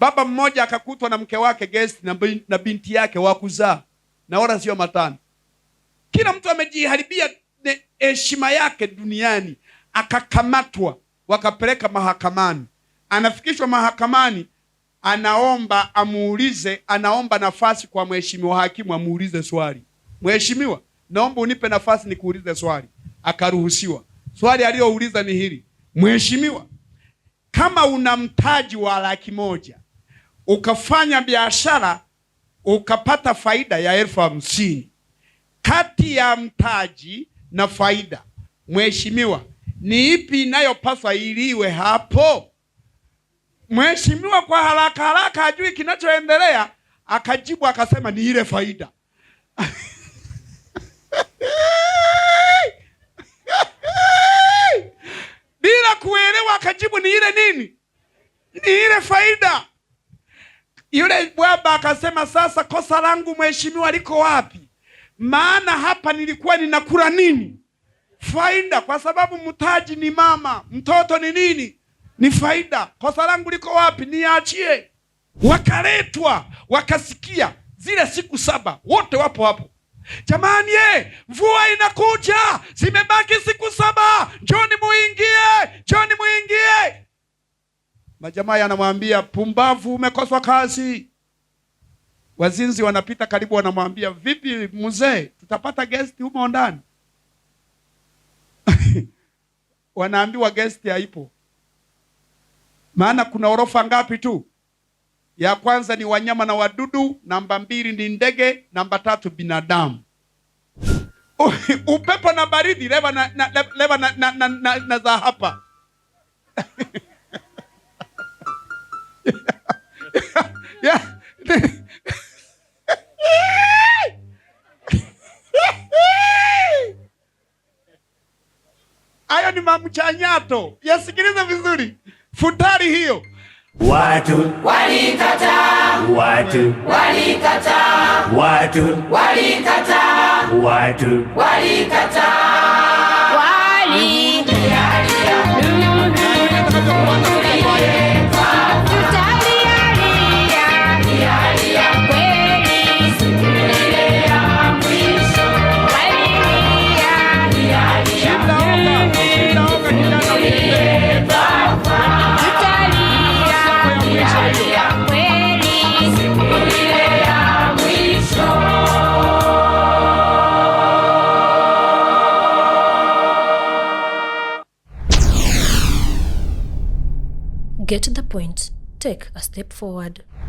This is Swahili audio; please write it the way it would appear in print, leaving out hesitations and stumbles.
Baba mmoja akakutwa na mke wake guest na binti yake wa kuzaa, na wala sio matano. Kila mtu amejiharibia heshima yake duniani. Akakamatwa, wakapeleka mahakamani. Anafikishwa mahakamani, anaomba amuulize, anaomba nafasi kwa mheshimiwa hakimu amuulize swali. Mheshimiwa, naomba unipe nafasi nikuulize swali. Akaruhusiwa. Swali aliyouliza ni hili: Mheshimiwa, kama una mtaji wa 100,000 ukafanya biashara ukapata faida ya 50,000, kati ya mtaji na faida, mheshimiwa, ni ipi inayopaswa iliwe hapo? Mheshimiwa kwa haraka haraka hajui kinachoendelea, akajibu akasema ni ile faida. Bila kuelewa akajibu ni ile nini? Ni ile faida. Yule bwaba akasema, sasa kosa langu mheshimiwa liko wapi? Maana hapa nilikuwa ninakula nini? Faida, kwa sababu mtaji ni mama, mtoto ni nini? Ni faida. Kosa langu liko wapi? Niachie. Wakaletwa, wakasikia zile siku 7, wote wapo hapo. Jamani, mvua inakuja, zimebaki siku 7, njoni muingie, njoni muingie. Majamaa yanamwambia, pumbavu, umekoswa kazi. Wazinzi wanapita karibu, wanamwambia, vipi mzee, tutapata guest humo ndani? Wanaambiwa guest haipo. Maana kuna orofa ngapi tu? Ya kwanza ni wanyama na wadudu, namba 2 ni ndege, namba 3 binadamu. Upepo na baridi, leva na za hapa. Yeah. Hayo ni mamchanyato. Yasikilize vizuri. Futari hiyo. Watu walikataa, watu walikataa, watu walikataa, watu walikataa, Get the point. Take a step forward.